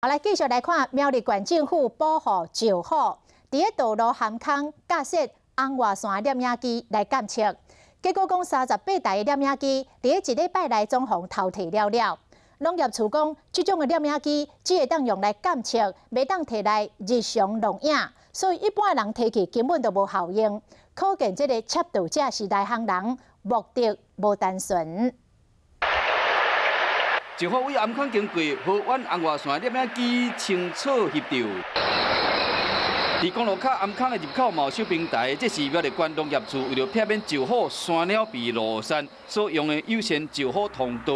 好，來繼續來看苗栗縣政府保護石虎，佇咧道路涵空架設紅外線攝影機來監測，結果講38台的攝影機佇咧一禮拜內總予偷提了了。農業處講，這種的攝影機只會當用來監測，袂當提來日常錄影，所以一般人提去根本就無效用。可見這個竊盜者是內行人，目的無單純。石虎位頷孔經過，河灣紅外線攝影機清楚翕著。佇公路跤頷孔的入口嘛有小平台，這是苗栗縣農業處為著避免石虎山鳥被路殺所用的優先石虎通道，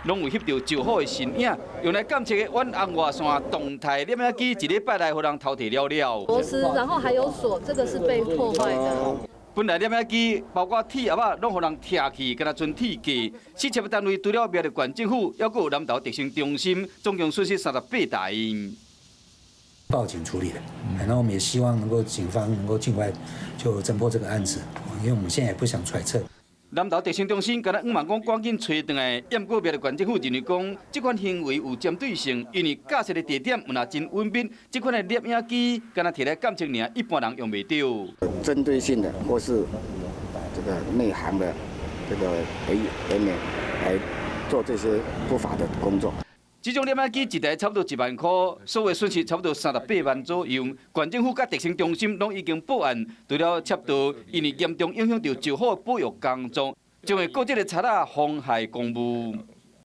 攏有翕著石虎的身影，用來監測的遠紅外線動態攝影機，一禮拜內予人偷提了了。螺絲，然後還有鎖，這個是被破壞的。本來攝影機包括鐵盒仔，攏予人拆去，敢若賰鐵架。施竊單位除了苗栗縣政府，猶閣有南投特生中心，總共損失38台。報警處理的，那我們也希望能夠警方能夠盡快就偵破這個案子，因為我們現在也不想揣測。南投特生中心敢若向望講趕緊揣轉來，毋過苗栗縣政府認為講，這款行為有針對性，因為架設的地點毋若真隱秘，這款的攝影機敢若提來監測爾，一般人用袂著。針對性的或是這個內行的這個人員來做這些不法的工作。這種攝影機一台差不多1萬塊，所有損失差不多38萬左右。縣政府佮特生中心攏已經報案，除了竊盜，因為嚴重影響著石虎保育工作，將會告這个賊仔妨害公務。